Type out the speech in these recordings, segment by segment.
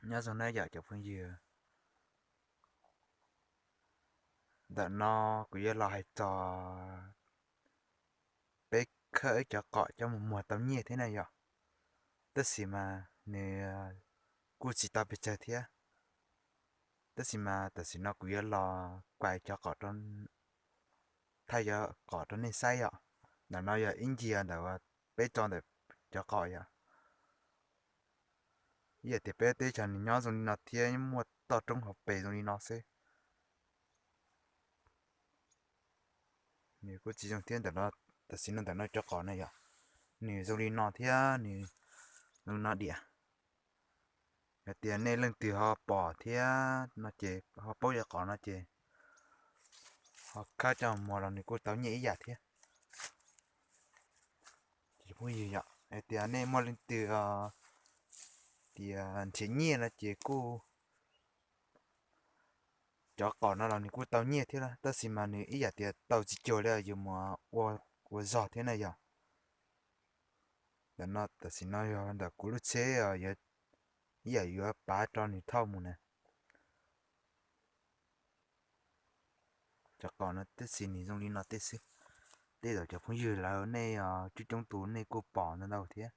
Nyob zoo nawb yom cov phooj ywg. Ntawm no kuv yuav los hais txog peb khawb ib cov qom coj mus muag tau nyiaj thiab na yom. Tab sis mas nws kuj tsis tau pes tsawg thiab. Tab sis mas tam sim no kuv yuav los kuais cov qom rau, thaij cov qom rau nej saib yom. Ntawm no yog ib ncig ntawm peb tso ntawm cov qom yom. Ib yam tias peb teb chaws nws nyob zoo li no thiab muaj toj roob hauv pes zoo li no xwb. Nws kuj tsis zoo thiab ntawm no, tam sim no ntawm no cov qom na yom, nws zoo li no thiab nws zoo li no diam. Yog tias nej leej twg ho pom thiab no ces ho paub cov qom no ces ho khawb coj muag los nws kuj tau nyiaj ib yam thiab. Ces phooj ywg yom, hais tias nej muaj leej twg tias nrhiav nyiaj no ces kuj, cov qom no los nws kuj tau nyiaj thiab, tab sis mas nws ib yam tias tau tsis cuag li yus mus ua zog thiab na yom. Ntawm no tam sim no yog ntawm kuv lub tsheb, ib yam yuav pav rau nws thauj mus na. Cov qom no tab sis nws zoo li no tej xwb. Tej zaum cov phooj ywg lawv nej coob coob tus nej kuj pom ntau ntau thiab.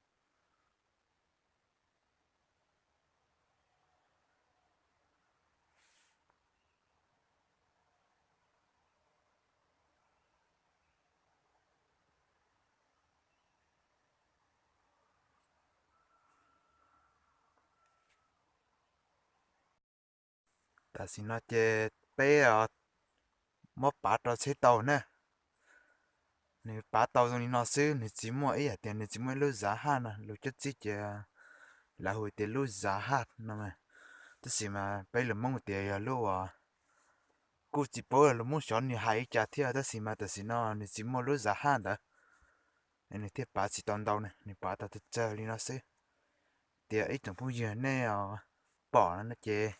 Tam sim no ces peb muab pav rau tsheb tau na. Nws pav tau zoo li no xwb, nws tsis muaj ib yam tias nws tsis muaj ib lub zav haj no, lus coj txib ces lawv hu tias lub zav haj no. Tab sis mas peb lus Hmoob tias yog lub, kuj tsis paub lus Hmoob xyov nws hais li cas thiab, tab sis mas tam sim no nws tsis muaj lub zav haj ntawd, nws thiaj pav tsis tau ntau na, nws pav tau tsawg tsawg li no xwb. Tias ib tsoom phooj ywg nej pom no ces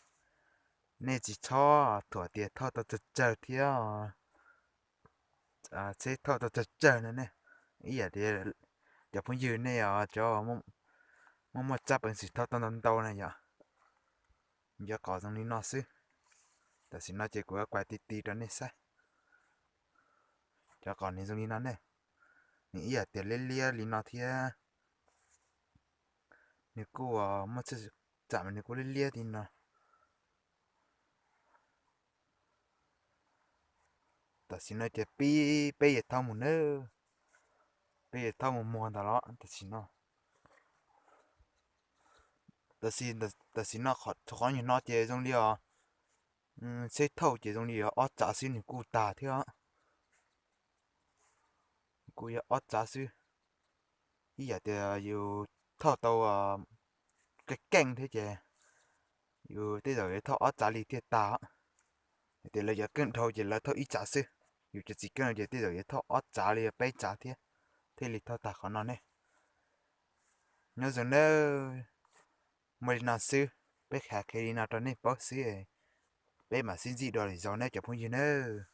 nej tsis txhob thuam tias thauj tau tsawg tsawg thiab, tsheb thauj tau tsawg tsawg no ne. Ib yam tias cov phooj ywg nej os, cov muaj muaj tsab peev xwm thauj tau ntau ntau na yom. Cov qom zoo li no xwb. Tam sim no ces kuv yuav kuav ti ti rau nej saib. Cov qom nws zoo li no ne, nws ib yam tias liab liab li no thiab. Nws kuj muaj txhij tsam mas nws kuj liab liab li no. Tam sim no ces pib peb yuav thauj mus na, peb yuav thauj mus muag ntawd los tam sim no. Tam sim, tam sim no qhov nyuag no ces zoo li os, tsheb thauj ces zoo li yog ob tsav xwb nws kuj tag thiab. Kuj yog ob tsav xwb, ib yam tias yus thauj tau keej keej thiab ces yus tej zaum yuav thauj ob tsav li thiaj tag. Hais tias lawv cov keej dhau ces lawv thauj ib tsav xwb, yus cov tsis keej ces tej zaum yuav thauj ob tsav li peb tsav thiab thiaj li thauj tag qhov no ne. Nyob zoo nawb, muaj li no xwb, peb qhia li no rau nej paub xwb, peb mam sib ntsib dua lwm zaus nawb cov phooj ywg nawb.